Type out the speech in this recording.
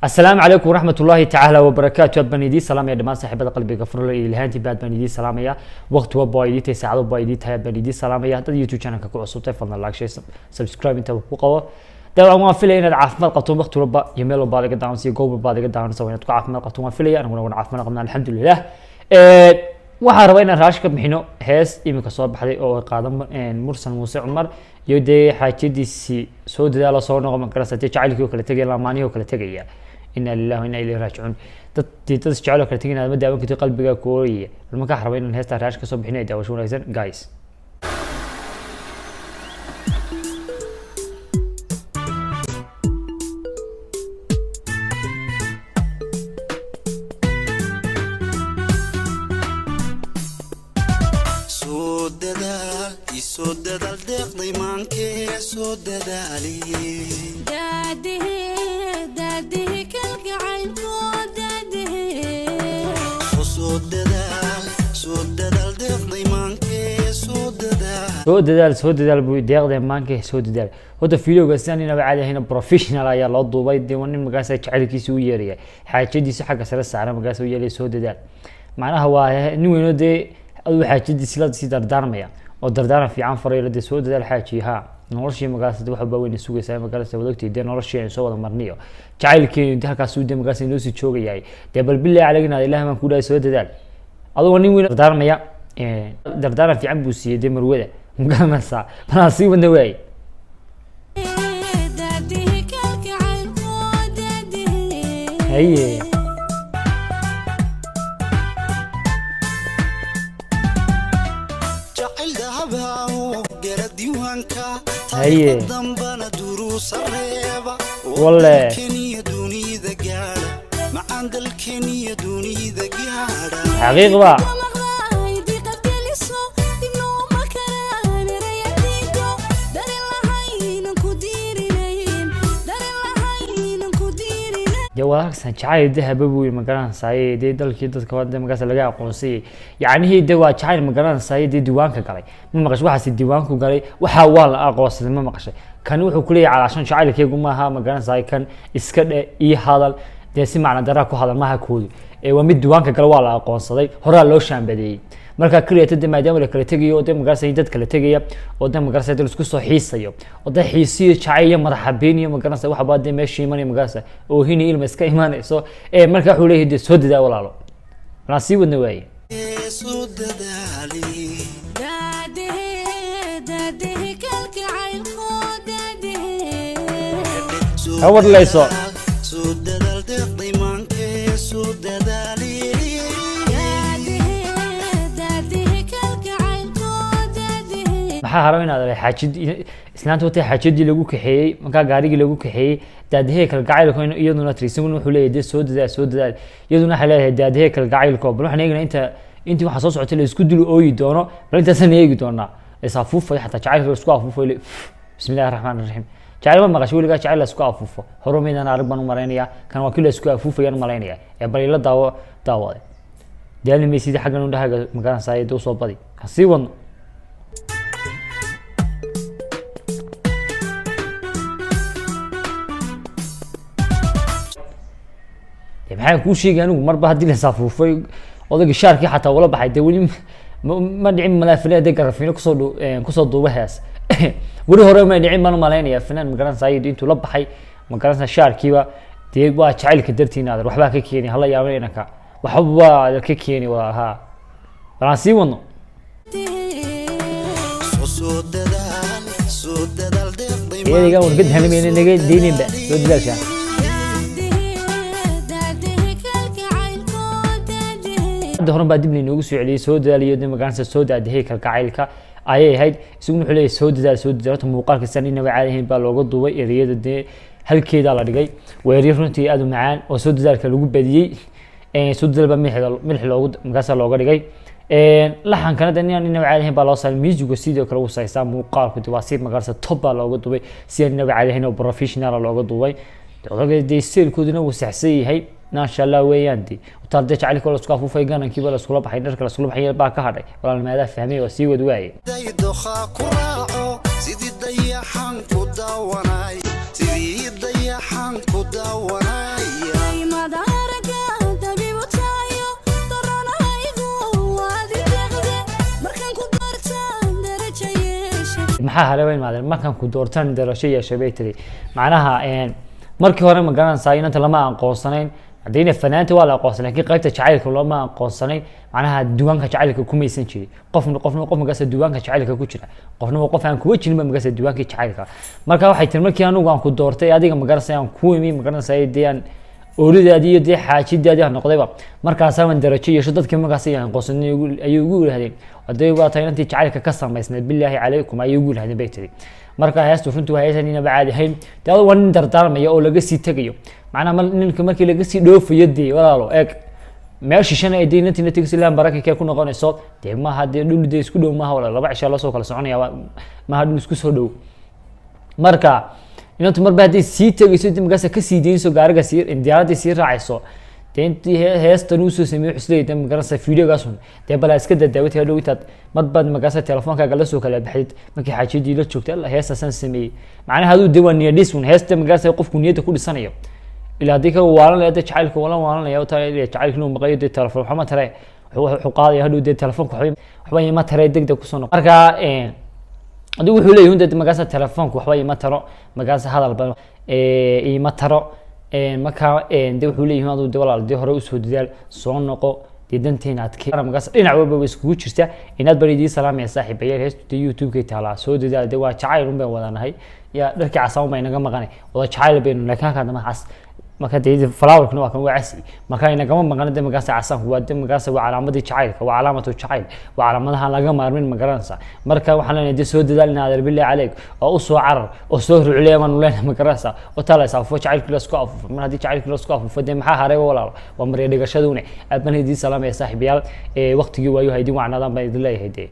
Asalaamu calaykum waraxmat ullaahi tacaala wabarakaatu. Aad baan idiin salaamaya dhammaan saaxiibada qalbiga furla iyo ilahaantii baad baan idiin salaamaya. Waqti walba waa idiin tahay, saacad walba waa idiin tahay, aad baan idiin salaamaya. Haddaad YouTube channelka ku cusubtahay, fadlan like, share, subscribe intaba ku qabo. Dabcan waan filaya inaad caafimaad qabto waqti walba iyo meel walba aad iga daawanaysa iyo goob walba aad iga daawanaysa, waa inaad ku caafimaad qabto waan filaya. Aniguna waan caafimaad qabnaa, alxamdulilah. Waxaan rabaa inaan raash ka bixino hees iminka soo baxday oo ay qaadan Mursal Muuse Cumar iyo dee xaajadiisii "Soo dadaalo soo noqo". Ma garanaysa dee jacaylkii oo kala tegaya, lamaanihii oo kala tegaya. Inna lillahi wa inna ilayhi raajicuun. Dad dee dad isjecel oo kala tegay inaad ma daawan kartid, qalbiga kooyaya. Bal markaa rabaa inaan heestaa raash kasoo bixino. Daawasho wanaagsan, guys. Soo dadaal, isoo dadaal, deeqday maankee, soo dadaali. Daadihe, daadihe kalgacaylko, daadihe. Soo dadaal, soo dadaal, deeqday maankee, soo dadaal. Soo dadaal, soo dadaal buu, deeqda maanka soo dadaal. Horta videoga sidaan inaba caadi ahayn, professional ayaa loo duubay. Dee waa nin markaas jacaylkiisa u yeeraya, xaajadiisa xagga sare saaran, markaas u yeeraya "soo dadaal". Macnaha waa nin weynoo dee aduu xaajadiisi la sii dardaarmaya oo dardaaran fiican farayo. Dee "soo dadaal xaaji, ha noloshii markaas wax walba weyna sugaysaa". Markaas wad ogtay dee noloshii aynu soo wada marniyo jacaylkeenu dee halkaas uu dee markaas inoo sii joogayahay. Dee bal billahi calayna, ilaah baan ku dhahay, soo dadaal adugoo nin weyn dardaarmaya. Dardaaran fiican buu siiyey dee marwada, ma garanaysaa? Balaan sii wadna waaye. Daadihe kalgacaylko, daadihe. Haye. Jacayl dahabaawo gara diiwaanka. Haye. Taariikhda dambana duruusa reeba. Walle. Dalkeniyo dunida gaadha, macaan dalkeniyo dunida gaadha. Xaqiiq ba. Maqlaay diiqad geliso, dibnooma karaan erayadiido, darin lahaynan ku diirinayn, darin lahaynan ku diirinayn. Dee waa arkaysaa, jacayl dahaba buu yiri, ma garanaysaay? Dee dalkii dadka waa dee markaas laga aqoonsayay, yacnihii dee waa jacayl, ma garanaysaay? Dee diiwaanka galay, ma maqashay? Waxaasi diiwaanku galay, waxaa waa la aqoonsaday, ma maqashay? Kan wuxuu kuleeyahay calaashan jacaylkaygu maaha, ma garanaysaay? Kan iska dhe ii hadal, dee si macna daraa ku hadal maaha koodu. Ee waa mid diiwaanka gale, waa la aqoonsaday, horaa loo shaambadeeyey. Marka keliya de maadaama la kala tegayo, oo de magarasay dad kala tegaya, oo de magarasay dad isku soo xiisayo, oo de xiisiyo jacayl iyo madaxabeyn iyo magarasay waxbaa dee meesha imanaya, magarasay oohin iyo ilma iska imanayso. Ee marka wuxuu leeyahay dee "soo dadaa walaalo". Malaan sii wadna waaye. Soo dadaali. Daadihe, daadihe kalgacaylko, daadihe. Soo Ha wadlayso. dadaal, soo dadaal, deeqday maankee, soo dadaali. Daadihe, daadihe kalgacaylko, daadihe. Maxaa haro inaad arag xaajid islaanta watay, xaajadii lagu kaxeeyey, markaa gaarigii lagu kaxeeyey, "daadihee kalgacaylko", iyaduna tiri. Isaguna wuxuu leeyahay dee "soo dadaal, soo dadaal", iyaduna waxay leedahay "daadihee kalgacaylko". Bal waxaan eegnaa inta intii waxaa soo socotay la isku dul ooyi doono. Bal intaasaan eegi doonaa. La is afuufayo, xataa jacaylka la isku afuufayo. Bismillahi raxmaan raxiim. Jacayl ma maqashay weligaa? Jacayl la isku afuufo hore maydaan arag baan u malaynayaa. Kan waa kii la isku afuufayaan u malaynaya. Ee bal ila daawo, daawade, daali maysid xaggan indhahaaga, magaranaysaa? Dee usoo badi, ha sii wadno. Dee maxaan kuu sheegay anigu? Marba haddii la saafuufay, odayga shaarkii xataa ula baxay, dee weli ma dhicin malaa filaya. Dee garafiino kusoo dhu kusoo duuba hees weli hore ma dhicin baan umalaynaya. Finaan, magaranaysaa, intuu la baxay, magaranaysaa, shaarkiiba dee waa jacaylka dartiin adeer waxbaa ka keeni. Hala yaabin inanka, waxba waa ka keeni waa ha. Bal aan sii wadno. Soo soo dadaal, soo dadaal, deeqday. Iyadiga waan ka dahlimayna, naga deyninba soo dadaashaa. Daadihe, daadihe kalgacaylko, daadihe. Hadda horan baa dib lainoogu soo celiyey "soo dadaaliyo", de magaranaysa "soo daadihey kalgacaylka" ayay ahayd. Isaguna wuxuu leeyahay "soo dadaal, soo dadaal". Horta muuqaalka sidan inaba caadi ahayn baa looga duubay. Ereyada dee halkeedaa la dhigay, waa eryo runtii aad u macaan oo soo dadaalka lagu badiyey. Soo dadaal baa milixda milix loogu markaasa looga dhigay. Laxankana de inaan inaba caadi ahayn baa loo saaray. Musiga sidoo kale uu saystaa. Muuqaalku de waa si magaranaysa top baa looga duubay, si aan inaba caadi ahayn oo professional looga duubay. De odaga dee steelkooduna wuu saxsan yahay, maasha Allah weeyaan. De utaal dee jacaylka la isku afuufay, ganankiiba la iskula baxay, dharka la iskula baxay baa ka hadhay. Walaalmaadaa fahmay, waa sii wad waaye. Daydoqa ku raaco, sidii dayaxan ku daawanay, sidii dayaxan ku daawanaya. Maxaa haray bay imaadeen markaan ku doortaan darasho yeeshay, bay tiri. Macnaha markii hore, ma garanaysaa, inanta lama aqoonsanayn. Haddayna fanaanta waa la aqoonsan, lakin qaybta jacaylka looma aqoonsanayn. Macnaha diiwaanka jacaylka kumaysan jirin. Qofna qof magaasa diiwaanka jacaylka ku jira, qofna waa qof aan kuga jirinba magaasa diiwaankii jacaylka. Marka waxay tiri, markii anigu aan ku doortay adiga, magaranaysa, aan ku imi, magaranaysaa, dee aan ooridaadii iyo dee xaajidaadii aan noqdayba, markaasaa waan darajo yeesho, dadkii markaas ayaan aqoonsanay ayay ugu yidhahdeen, hadday waa tahay inantii jacaylka ka samaysnayd, bilaahi calaykum, ayay ugu yidhahdeen, bay tiri. Marka heestu runtii waa heesan inaba caadi ahayn. Dee adu waa nin dardaarmaya oo laga sii tegayo. Macnaha ninka markii laga sii dhoofayo, dee walaalo eeg, meel shishana ay dee inantiina tegayso ilaa Maraykanka ku noqonayso, dee maaha dee dhul dee isku dhow maaha walaalo. 2 cishaa lasoo kala soconaya, maaha dhul isku soo dhow. Marka inantu marba hadday sii tegayso, intii markaas kasii daynayso gaariga, sii diyaaradii sii raacayso, dee intii heestan usoo sameeyey xusley, dee magaranaysa videogaasun, dee balaa iska dadaawatay hadhow intaad marbaad markaasa telefoonkaaga lasoo kala baxdid markii xaajadii la joogtay, alla heestaasaan sameeyey. Macnaha aduu dee waa niyad dhis un heesta, markaasa qofku niyadda ku dhisanayo. Ilaa haddii ka waalanaya dee jacaylka wala waalanaya taa jacaylka inuu maqayo, dee telefoon waxba ma tare, wuxuu qaadaya hadhow, dee telefoonka waxba ima tare, deg deg kusoo noqo. Marka adigu wuxuu leeyahay dee markaasa telefoonku waxba ima taro, markaasa hadalba ima taro. Marka de wuxuu leeyahay aduu de walaal dee hore usoo dadaal, soo noqo, dee danteena adkee. Markaas dhinac walba way iskugu jirta. Inaad baan idiin salaamaya saaxiibayaal. Heestu dee YouTube-kay taalaa, soo dadaal. Dee waa jacayl un baan wadanahay ya, dharkii casaan baa inaga maqanay, wada jacayl baynu, laakiin halkaa dama cas. Marka dee flowerkuna waa kan, waa casi, marka inagama maqan de markaas casaanku waa de markaas waa calaamadii jacaylka, waa calaamatu jacayl, waa calaamadaha laga maarmin, ma garanaysaa. Marka waxaan leenahay dee soo dadaal in adeer, billahi caleyk, oo usoo carar oo soo rucleya baanu leenahay, ma garanaysaa. Oo taa la is afuufo, jacaylkii la isku afuufo. Mar haddii jacaylkii la isku afuufo, dee maxaa haray walaal? Waa marya dhigashadune. Aad baan idiin salaamaya saaxiibayaal. Waqtigii waayo ha idin wacnaadaan baan idin leeyahay dee.